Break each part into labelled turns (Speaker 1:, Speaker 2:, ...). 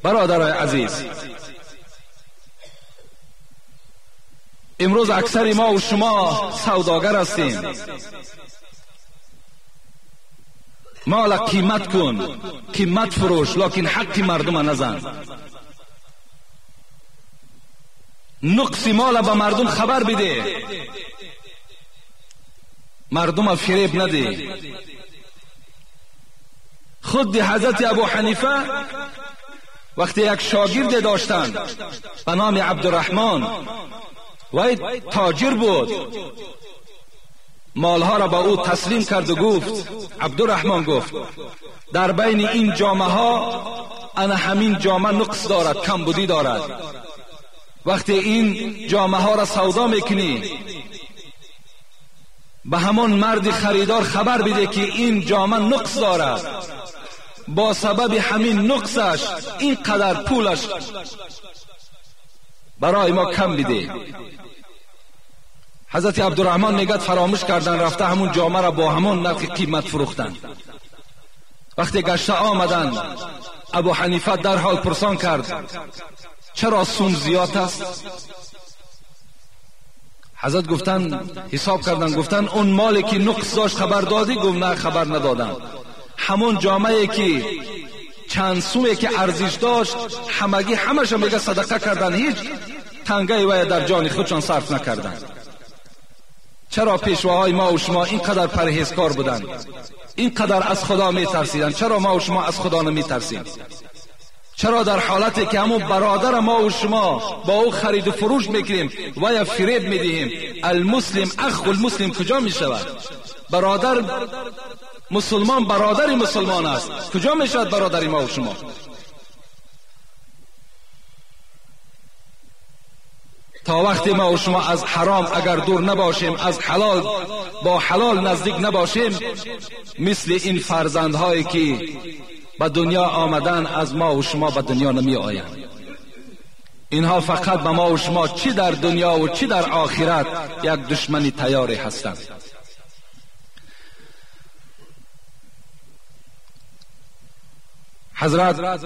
Speaker 1: برادرای عزیز، امروز اکثر ما و شما سوداگر هستیم. مال قیمت کن، قیمت فروش، لکن حق مردم نزن. نقص مال به مردم خبر بده، مردم فریب نده. خود حضرت ابو حنیفه وقتی یک شاگرد داشتند به نام عبدالرحمن، وی تاجر بود، مالها را به او تسلیم کرد و گفت، عبدالرحمن گفت در بین این جامه ها انا همین جامه نقص دارد، کمبودی دارد. وقتی این جامه ها را سودا میکنی به همان مرد خریدار خبر بده که این جامه نقص دارد، با سبب همین نقصش اینقدر پولش برای ما کم بده. حضرت عبدالرحمن میگد فراموش کردن، رفته همون جامه را با همون نرخ قیمت فروختن. وقتی گشته آمدن، ابو حنیفه در حال پرسان کرد چرا سوم زیاد است؟ حضرت گفتن، حساب کردن، گفتن اون مالی که نقص داشت خبر دادی؟ گفت نه، خبر ندادم. همون جامعه که چند سومه که ارزش داشت همگی همش میگه صدقه کردن، هیچ تنگه وی در جان خودشان صرف نکردن. چرا پیشواهای ما و شما اینقدر پرهیزکار بودند، اینقدر از خدا میترسیدند؟ چرا ما و شما از خدا نمیترسیم؟ چرا در حالتی که همون برادر ما و شما با او خرید و فروش میکنیم و یا فریب میدهیم، المسلم اخ المسلم کجا میشود؟ برادر مسلمان برادر مسلمان است، کجا میشود برادر ما و شما؟ تا وقتی ما و شما از حرام اگر دور نباشیم، از حلال با حلال نزدیک نباشیم، مثل این فرزندهایی که به دنیا آمدن از ما و شما به دنیا نمی آیند. اینها فقط به ما و شما چی در دنیا و چی در آخرت یک دشمنی تیاری هستند. حضرت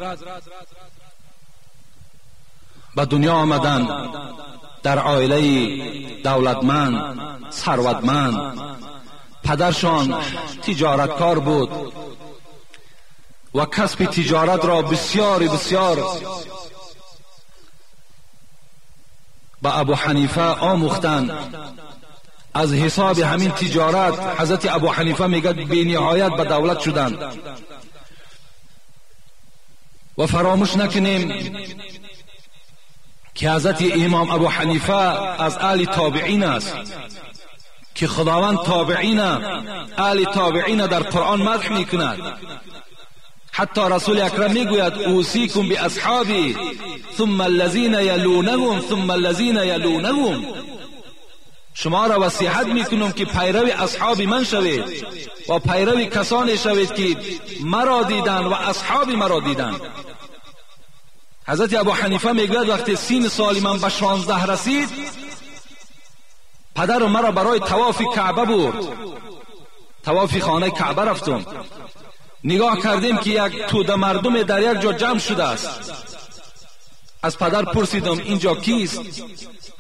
Speaker 1: به دنیا آمدن در عائله دولتمند، ثروتمند. پدرشان تجارتکار بود و کسب تجارت را بسیار بسیار به ابو حنیفه آموختند. از حساب همین تجارت حضرت ابو حنیفه میگه بی نهایت به دولت شدند. و فراموش نکنیم که حضرت امام ابو حنیفه از اهل تابعین است که خداوند تابعین، اهل تابعین در قرآن مدح میکند. حتی رسول اکرم میگوید اوصیکم باصحابی ثم الذین یلونهم ثم الذین یلونهم، شما را وصیحت میکنم که پیرو اصحاب من شوید و پیرو کسانی شوید که مرا دیدن و اصحاب مرا دیدن. حضرت ابو حنیفه میگوید وقتی 30 سال من به 16 رسید، پدر مرا برای طواف کعبه برد. طواف خانه کعبه رفتم، نگاه کردیم که یک توده مردم در یک جا جمع شده است. از پدر پرسیدم اینجا کیست؟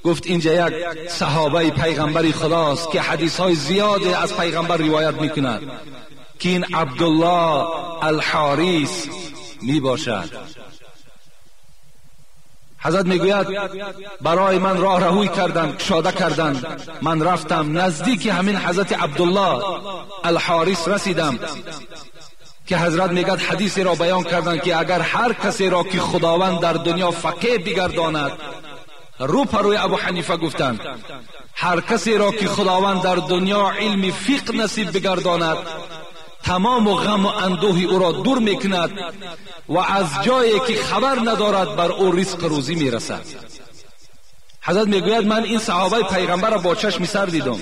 Speaker 1: گفت اینجا یک صحابه پیغمبر خداست که حدیث های زیاد از پیغمبر روایت میکند که این عبدالله الحاریث می باشد. حضرت میگوید برای من راه رهوی کردن، کشاده کردن، من رفتم نزدیک همین حضرت عبدالله الحاریث رسیدم که حضرت میگد حدیثی را بیان کردند که اگر هر کسی را که خداوند در دنیا فقیه بگرداند، رو پروی ابو حنیفه گفتند هر کسی را که خداوند در دنیا علم فقه نصیب بگرداند، تمام و غم و اندوه او را دور میکند و از جایی که خبر ندارد بر او رزق روزی میرسد. حضرت میگوید من این صحابه پیغمبر را با چشم سر دیدم.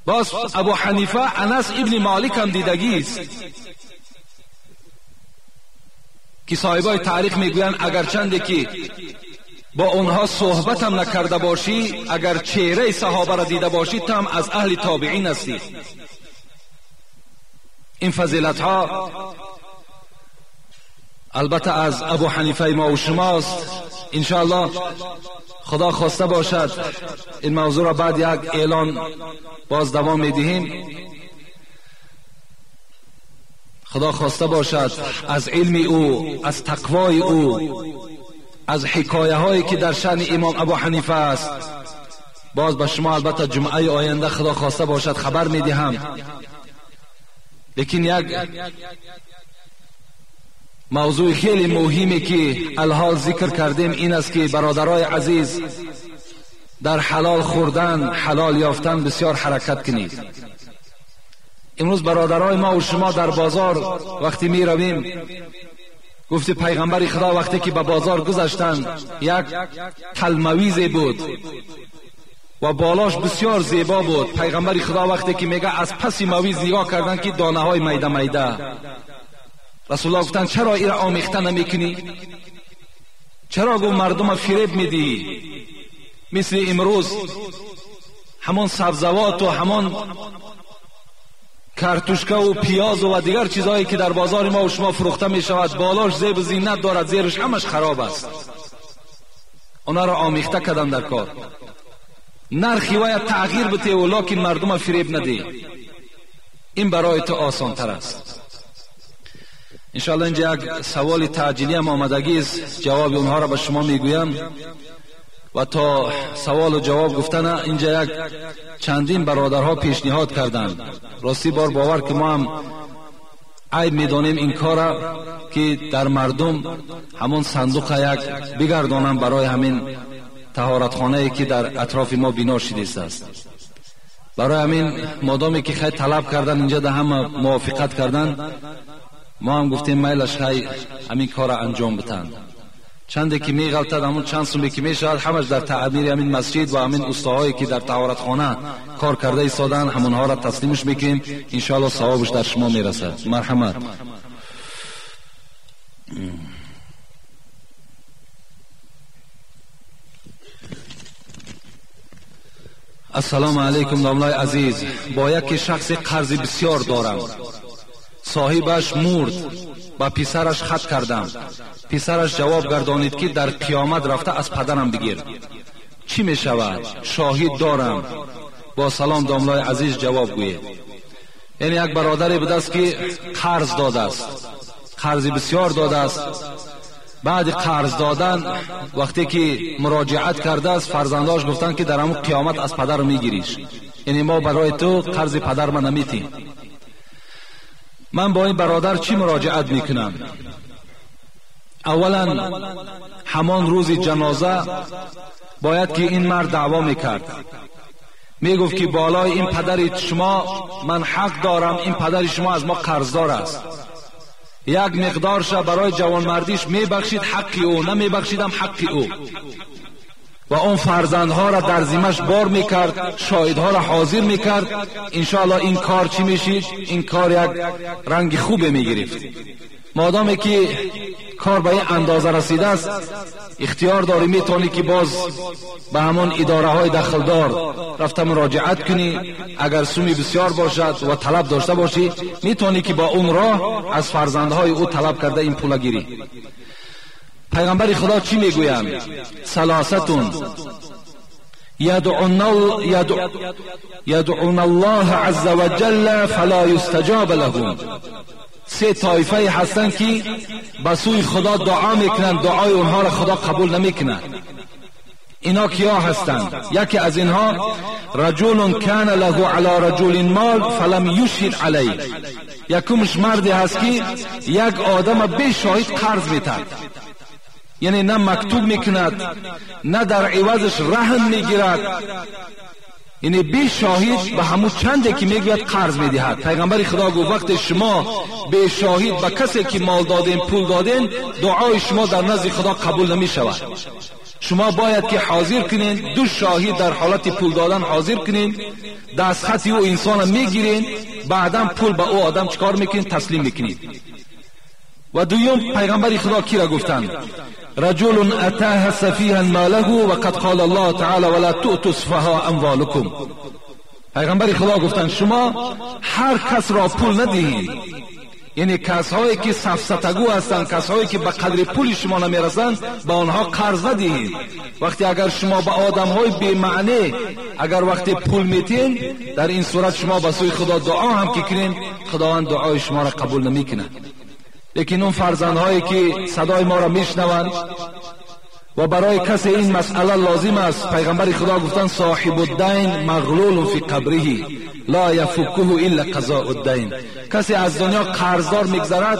Speaker 1: باز ابو حنیفه انس ابن مالک هم دیدگی است که صاحبای تاریخ میگویند اگر چنده که با اونها صحبت هم نکرده باشی، اگر چهره صحابه را دیده باشی، تو هم از اهل تابعین هستی. این فضیلت ها البته از ابو حنیفه ما و شماست. انشاءالله خدا خواسته باشد این موضوع را بعد یک اعلان باز دوام میدهیم. خدا خواسته باشد از علم او، از تقوای او، از حکایه هایی که در شأن امام ابو حنیفه است باز به شما البته جمعه آینده خدا خواسته باشد خبر میدهم. لیکن یک موضوع خیلی مهمی که الحال ذکر کردیم این است که برادرای عزیز در حلال خوردن، حلال یافتن بسیار حرکت کنید. امروز برادرای ما و شما در بازار وقتی می رویم، گفت پیغمبر خدا وقتی که به بازار گذشتند یک تلمویز بود و بالاش بسیار زیبا بود. پیغمبر خدا وقتی که میگه از پس مویز نگاه کردن که دانه های میده میده، رسول الله گفتند چرا ایره آمیخته نمیکنی؟ چرا گفت مردم فریب میدی؟ مثل امروز همون سبزوات و همون کارتوشکه و پیاز و دیگر چیزهایی که در بازار ما و شما فروخته می شود بالاش زیب و زینت دارد، زیرش همش خراب است. اونا را آمیخته کردن در کار. نرخی باید تغییر بده و لکن مردم فریب نده. این برای تو آسان تر است. انشاءالله اینجا یک سوال تعجیلی هم آمدگی است، جواب اونها را به شما میگویم و تا سوال و جواب گفتن اینجا یک چندین برادرها پیشنهاد کردند. راستی بار باور که ما هم عیب میدانیم این کار که در مردم همون صندوق یک بگردانم برای همین طهارتخانه که در اطراف ما بنا شده است. برای همین مادامی که خیلی طلب کردن اینجا ده هم موافقت کردن، ما هم گفتیم میلش خیلی همین کار انجام بتن. چنده که میغلطد همون چند سومه که میشود همش در تعمیر همین مسجد و همین استاهایی که در طهارتخانه کار کرده ایستادن همونها را تسلیمش میکنیم. انشاءالله ثوابش در شما میرسد. مرحمت. السلام علیکم داملای عزیز، با یکی شخص قرض بسیار دارم، صاحبش مرد، با پسرش خط کردم، پسرش جواب گردانید که در قیامت رفته از پدرم بگیر. چی می شود؟ شاهد دارم. با سلام داملای عزیز جواب گوید. یعنی یک برادری بوده است که قرض داده است، قرض بسیار داده است. بعد قرض دادن وقتی که مراجعت کرده است فرزنداش گفتن که در همون قیامت از پدر میگیریش، یعنی ما برای تو قرض پدر من نمیتیم. من با این برادر چی مراجعت میکنم؟ اولا همان روز جنازه باید که این مرد دعوا میکرد، میگفت که بالای این پدر شما من حق دارم، این پدر شما از ما قرضدار است، یک مقدارش برای جوانمردیش میبخشید حقی او، نمیبخشیدم حقی او. و اون فرزندها را در ذمه‌اش بار میکرد، شاهدها را حاضر میکرد. انشاءالله این کار چی میشید؟ این کار یک رنگ خوب میگرفت. مادامی که کار به این اندازه رسیده است اختیار داری، میتونی که باز به همان اداره های دخلدار رفته مراجعت کنی. اگر سومی بسیار باشد و طلب داشته باشی میتونی که با اون راه از فرزندهای او طلب کرده این پول گیری. پیغمبر خدا چی میگویند؟ ثلاثتون یدعون الله عز وجل فلا یستجاب لهم. سه طایفه هستند که به سوی خدا دعا میکنند، دعای اونها را خدا قبول نمیکند. اینا کیا هستند؟ یکی از اینها رجل کان له علی رجل مال فلم یشهد علیه. یکمش مردی هست که یک آدم بی شاهد قرض میتد، یعنی نه مکتوب میکند نه در عوضش رهن میگیرد، یعنی بی شاهد به همون چنده که میگوید قرض میدهد. پیغمبر خدا گفت وقت شما بی شاهد به کسی که مال دادین پول دادین دعای شما در نزد خدا قبول نمیشود. شما باید که حاضر کنین، دو شاهد در حالت پول دادن حاضر کنین، دستخط او انسان میگیرین، بعدا پول به او آدم چکار میکنین؟ تسلیم میکنین. و دوم پیغمبر خدا کی را گفتند؟ رجل اتاه سفیها ماله وقد قال الله تعالی ولا تؤتوا السفهاء اموالکم. پیغمبر خدا گفتند شما هر کس را پول ندهید یعنی کسایی که سفسطه‌گو هستند، کسایی که به قدر پول شما نمیرسند، به آنها قرض ندهید. وقتی اگر شما به آدمهای بی معنی اگر وقتی پول میتین، در این صورت شما به سوی خدا دعا هم که کنین، خداوند دعای شما را قبول نمیکنه. لیکن اون فرزندهایی که صدای ما را میشنوند و برای کسی این مسئله لازم است، پیغمبر خدا گفتن صاحب الدین مغلول فی قبره لا یفکه الا قضاء الدین. کسی از دنیا قرضدار میگذرد،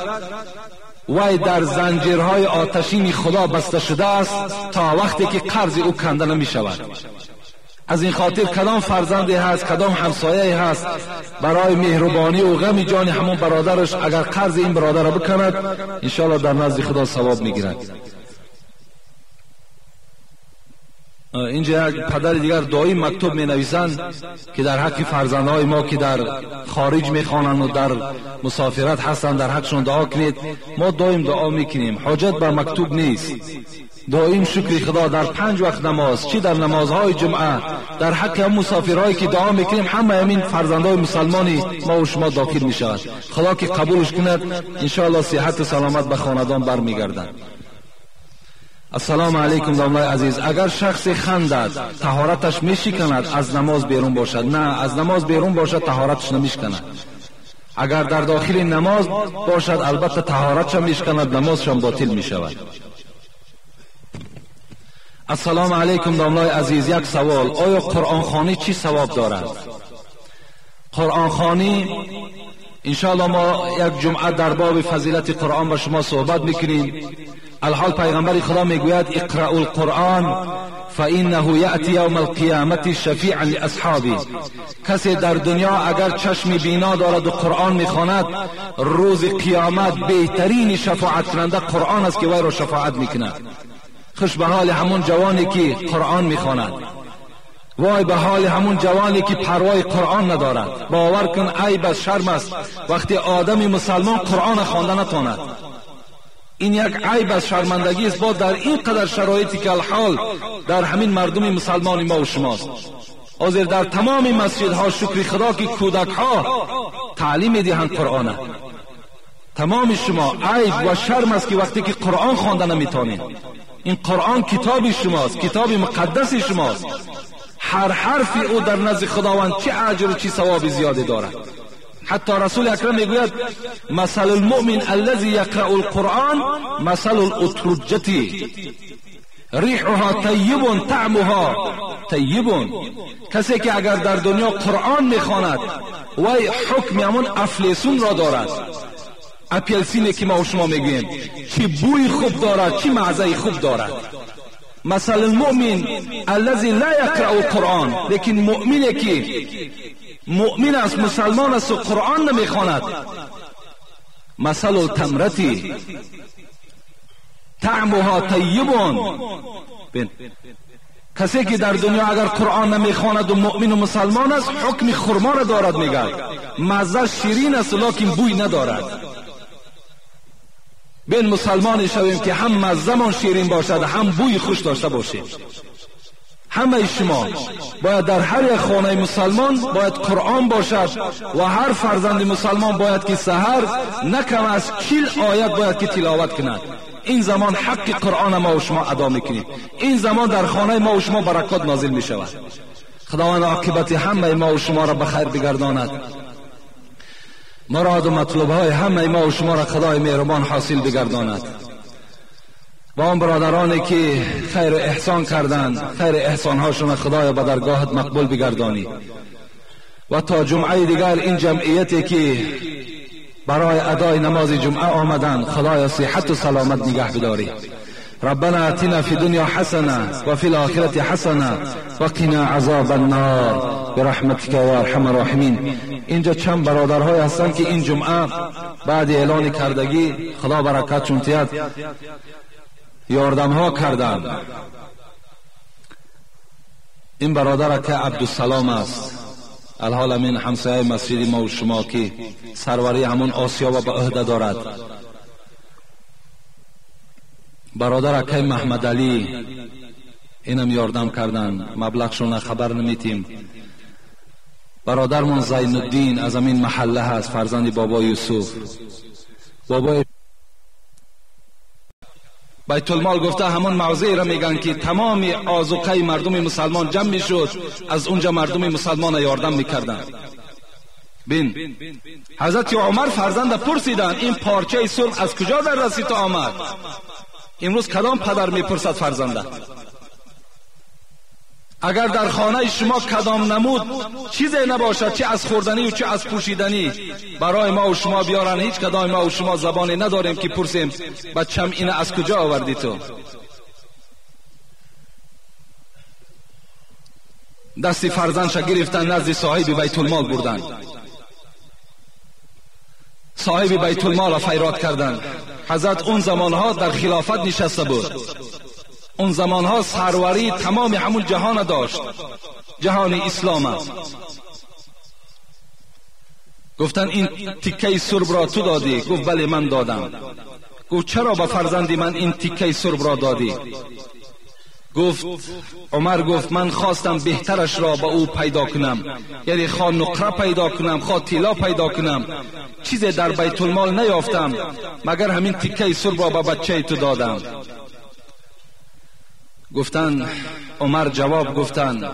Speaker 1: وی در زنجیرهای آتشین خدا بسته شده است تا وقتی که قرض او کنده نمی شود. از این خاطر کدام فرزندی هست، کدام همسایه هست، برای مهربانی و غم جان همون برادرش اگر قرض این برادر را بکند، انشاءالله در نزد خدا ثواب میگیرد. اینجا یک پدر دیگر دائم مکتوب می نویسند که در حق فرزندهای ما که در خارج می خوانند و در مسافرت هستند در حقشون دعا کنید. ما دائم دعا میکنیم، حاجت به مکتوب نیست. دائم شکر خدا در 5 وقت نماز، چی در نمازهای جمعه، در حق هم مسافرهایی که دعا میکنیم، همه همین فرزندهای مسلمانی ما و شما داخل میشود. خدا که قبولش کند، انشاءالله صحت و سلامت به خاندان برمیگردند. السلام علیکم داملای عزیز، اگر شخص خندد طهارتش میشکند از نماز بیرون باشد؟ نه، از نماز بیرون باشد طهارتش نمیشکند. اگر در داخل نماز باشد البته طهارتش میشکند، نمازش هم باطل میشود. السلام علیکم داملای عزیز، یک سوال: آیا قرآن خوانی چی ثواب دارد؟ قرآن خوانی انشاءالله ما یک جمعه در باب فضیلت قرآن با شما صحبت میکنیم. الحال پیغمبر خدا میگوید اقرأوا القرآن فإنه یأتی یوم القیامة شفیعا لأصحابه. کسی در دنیا اگر چشم بینا دارد و قرآن میخواند، روز قیامت بهترین شفاعت کننده قرآن است که وی را شفاعت میکند. خوش به حال همون جوانی که قرآن میخواند، وای به حال همون جوانی که پروای قرآن ندارد. باور کن عیب از شرم است وقتی آدم مسلمان قرآن خوانده نتواند. این یک عیب از شرمندگی است با در این قدر شرایطی که الحال در همین مردم مسلمان ما و شماست. حاضر در تمام مسجدها شکر خدا که کودکها تعلیم میدهند قرآن. تمام شما عیب و شرم است که وقتی که قرآن خوانده نمیتونید. این قرآن کتاب شماست، کتاب مقدس شماست. هر حرف او در نزد خداوند چه اجر و چه ثواب زیادی دارد. حتی رسول اکرم میگوید مثل المؤمن الذي يقرأ القرآن مثل الاترجة ریحها طیب طعمها طیب. کسی که اگر در دنیا قرآن میخواند وی حکم همون افلیسون را دارد، اپیلسینی که ما و شما میگوییم، چی بوی خوب دارد، چی مزه خوب دارد. مثل المؤمن الذي لا يقرأ القرآن، لیکن مؤمنی که مؤمن است، مسلمان است و قرآن نمیخواند، مثل التمرتی طعمها طیب. کسی که در دنیا اگر قرآن نمیخواند و مؤمن و مسلمان است، حکم خرما را دارد، میگه مزه شیرین است لیکن بوی ندارد. بین مسلمانی شویم که هم مزه‌مان شیرین باشد هم بوی خوش داشته باشیم. همه شما باید در هر یک خانه مسلمان باید قرآن باشد و هر فرزند مسلمان باید که سحر نه کم از 40 آیت باید که تلاوت کند. این زمان حق قرآن ما و شما ادا میکنیم. این زمان در خانه ما و شما برکات نازل میشود. خداوند عاقبت همه ما و شما را به خیر بگرداند. مراد و مطلوب های همه ما و شما را خدای مهربان حاصل بگرداند. و آن برادرانی که خیر احسان کردند، خیر احسانهاشون خدای به درگاهت مقبول بگردانی. و تا جمعه دیگر این جمعیتی که برای ادای نماز جمعه آمدند، خدای صحت و سلامت نگه بداری. ربنا آتنا في الدنيا حسنة وفي الآخرة حسنة وقنا عذاب النار برحمتك يا ارحم الراحمین. اینجا چند برادرهای هستند که این جمعه بعد اعلان کردگی خدا برکتشون تیاد یاردم ها کردند. این برادر که عبدالسلام است، الحال من همسایه مسجد ما و شما که سروری همون آسیا و به عهده دارد. برادر که محمد علی، اینم یاردم کردن، مبلغشون خبر نمیتیم. برادرمون زین الدین از همین محله هست، فرزند بابا یوسف. بابای بیت المال گفته همون موضعی را میگن که تمام آذوقه مردم مسلمان جمع میشد، از اونجا مردم مسلمان یاردم میکردن. بین حضرت عمر فرزند پرسیدن این پارچه سرخ از کجا در دستی تو آمد؟ امروز کدام پدر میپرسد فرزنده؟ اگر در خانه شما کدام نمود چیزی نباشد، چه از خوردنی و چه از پوشیدنی، برای ما و شما بیارن، هیچ کدام ما و شما زبانی نداریم که پرسیم بچم اینه از کجا آوردی تو؟ دستی فرزندش گرفتن نزد صاحب بیت المال بردن. صاحب بیت المال را فیراد کردن. حضرت اون زمانها در خلافت نشسته بود، اون زمانها سروری تمام همون جهان داشت، جهان اسلام. گفتن این تیکه سرب را تو دادی؟ گفت بله من دادم. گفت چرا به فرزندی من این تیکه سرب را دادی؟ گفت عمر گفت من خواستم بهترش را با او پیدا کنم، یعنی خواه نقره پیدا کنم، خواه طلا پیدا کنم، چیزی در بیت المال نیافتم مگر همین تیکه سرب را به بچه تو دادم. گفتن عمر جواب گفتن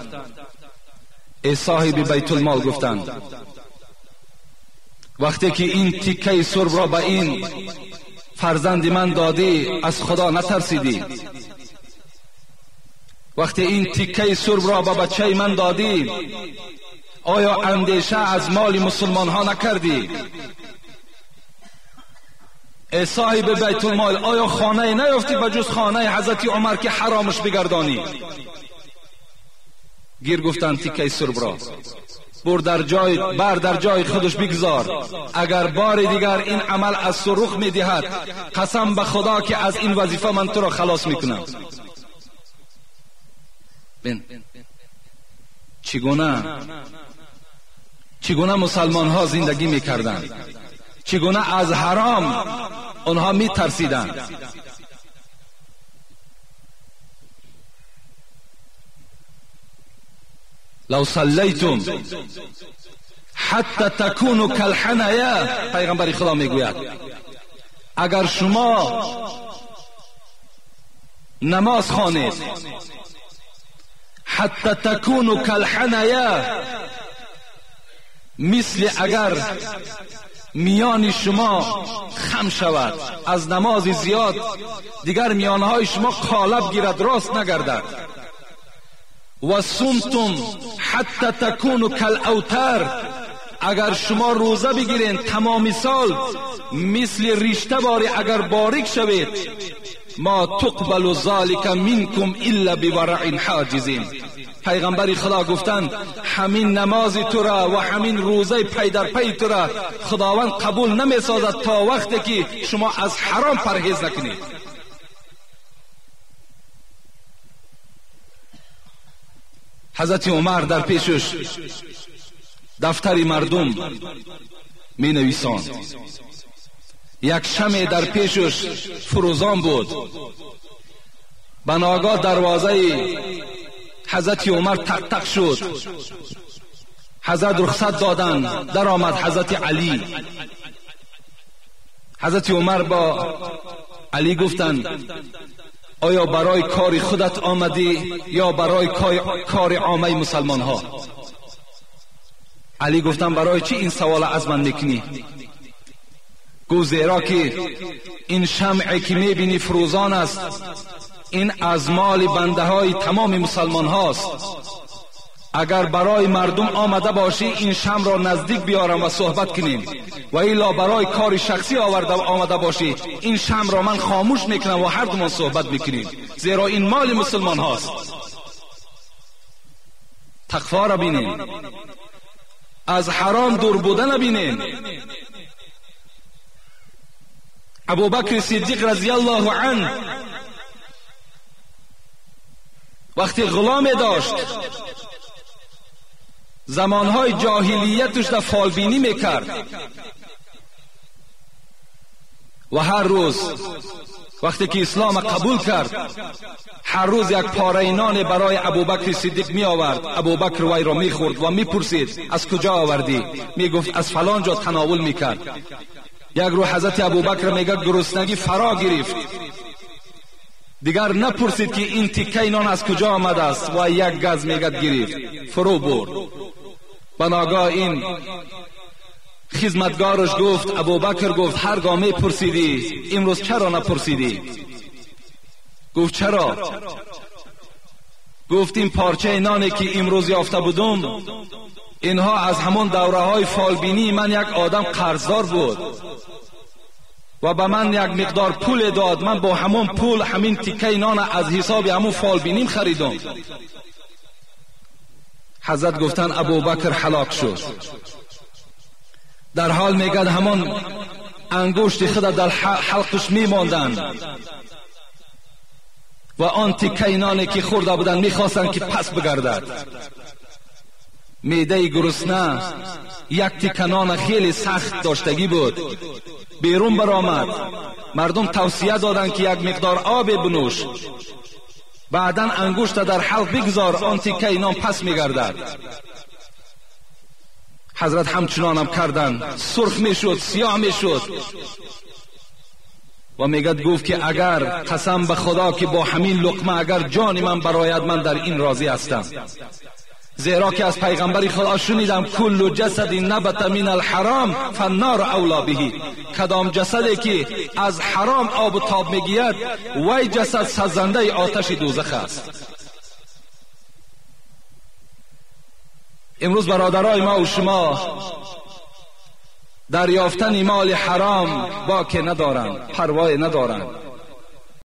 Speaker 1: ای صاحب بیت المال، گفتن وقتی که این تیکه سرب را به این فرزند من دادی از خدا نترسیدی؟ وقتی این تیکه سرب را به بچه من دادی آیا اندیشه از مال مسلمان ها نکردی؟ ای صاحب بیت المال آیا خانه نیافتی به جز خانه حضرت عمر که حرامش بگردانی؟ گیر گفتن تیکه سرب را بر در جای بر در جای خودش بگذار، اگر بار دیگر این عمل از تو رخ میدهد قسم به خدا که از این وظیفه من تو را خلاص میکنم. بین چگونه مسلمان ها زندگی میکردند، چگونه از حرام آنها میترسیدند. لو صلیتم حتی تکونوا کالحنایا، پیغمبر خدا میگوید اگر شما نماز خوانید حتی تکونوا کالحنایا، مثل اگر میان شما خم شود از نماز زیاد، دیگر میانهای شما قالب گیرد، راست نگردد. و صمتم حتی تکونوا کالاوتر، اگر شما روزه بگیرین تمام سال مثل ریشته باری اگر باریک شوید، ما تقبل ذلك منکم الا بورع حاجزین. پیغمبر خدا گفتند همین نماز تو را و همین روزه پی در پی تو را خداوند قبول نمی سازد تا وقتی که شما از حرام پرهیز نکنید. حضرت عمر در پیشش دفتر مردم می نویساند، یک شمع در پیشش فروزان بود. بناگاه دروازه حضرت عمر تق تق شد. حضرت رخصت دادن، در آمد حضرت علی. حضرت عمر با علی گفتند آیا برای کار خودت آمدی یا برای کار عامه مسلمان ها؟ علی گفتن برای چی این سوال از من میکنی؟ گفت زیرا که این شمعی که میبینی فروزان است، این از مال بنده های تمام مسلمان هاست. اگر برای مردم آمده باشی این شمع را نزدیک بیارم و صحبت کنیم، و الا برای کار شخصی آورده آمده باشی این شمع را من خاموش میکنم و هر دومان صحبت میکنیم، زیرا این مال مسلمان هاست. تقوا را بینیم، از حرام دور بودن بینیم. ابوبکر صدیق رضی الله عنه وقتی غلام داشت زمانهای جاهلیتش در فالبینی میکرد و هر روز وقتی که اسلام قبول کرد هر روز یک پاره نان برای ابوبکر صدیق می آورد. ابوبکر وی را می خورد و می پرسید از کجا آوردی؟ می گفت از فلان جا تناول می کرد. یک روح حضرت ابوبکر میگه گرسنگی فرا گرفت، دیگر نپرسید که این تیکه نان از کجا آمده است و یک گز میگه گرفت فرو برد. بناگاه این خدمتگارش گفت، ابوبکر گفت هرگاه میپرسیدی امروز چرا نپرسیدی؟ گفت چرا؟ گفت این پارچه نانی که امروز یافته بودم اینها از همون دوره های فالبینی من یک آدم قرضدار بود و به من یک مقدار پول داد، من با همون پول همین تیکه نان از حساب همون فالبینیم خریدم. حضرت گفتن ابوبکر هلاک شد. در حال میگد همون انگشت خود در حلقش میماندن و آن تیکه نانی که خورده بودن میخواستند که پس بگردد. معده گرسنه یک تیکه نان خیلی سخت داشتگی بود، بیرون برآمد. مردم توصیه دادند که یک مقدار آب بنوش، بعدا انگشت در حلق بگذار، آن تیکه نان پس میگردد. حضرت همچنانم کردند، سرخ میشد، سیاه میشد و میگد گفت که اگر قسم به خدا که با همین لقمه اگر جان من براید من در این راضی هستم، زیرا که از پیغمبر خدا شنیدم کل جسد نبت من الحرام فالنار اولا به، کدام جسدی که از حرام آب و تاب میگیرد وی جسد سزنده آتش دوزخ است. امروز برادرای ما و شما در یافتن مال حرام باک ندارند، پروای ندارند.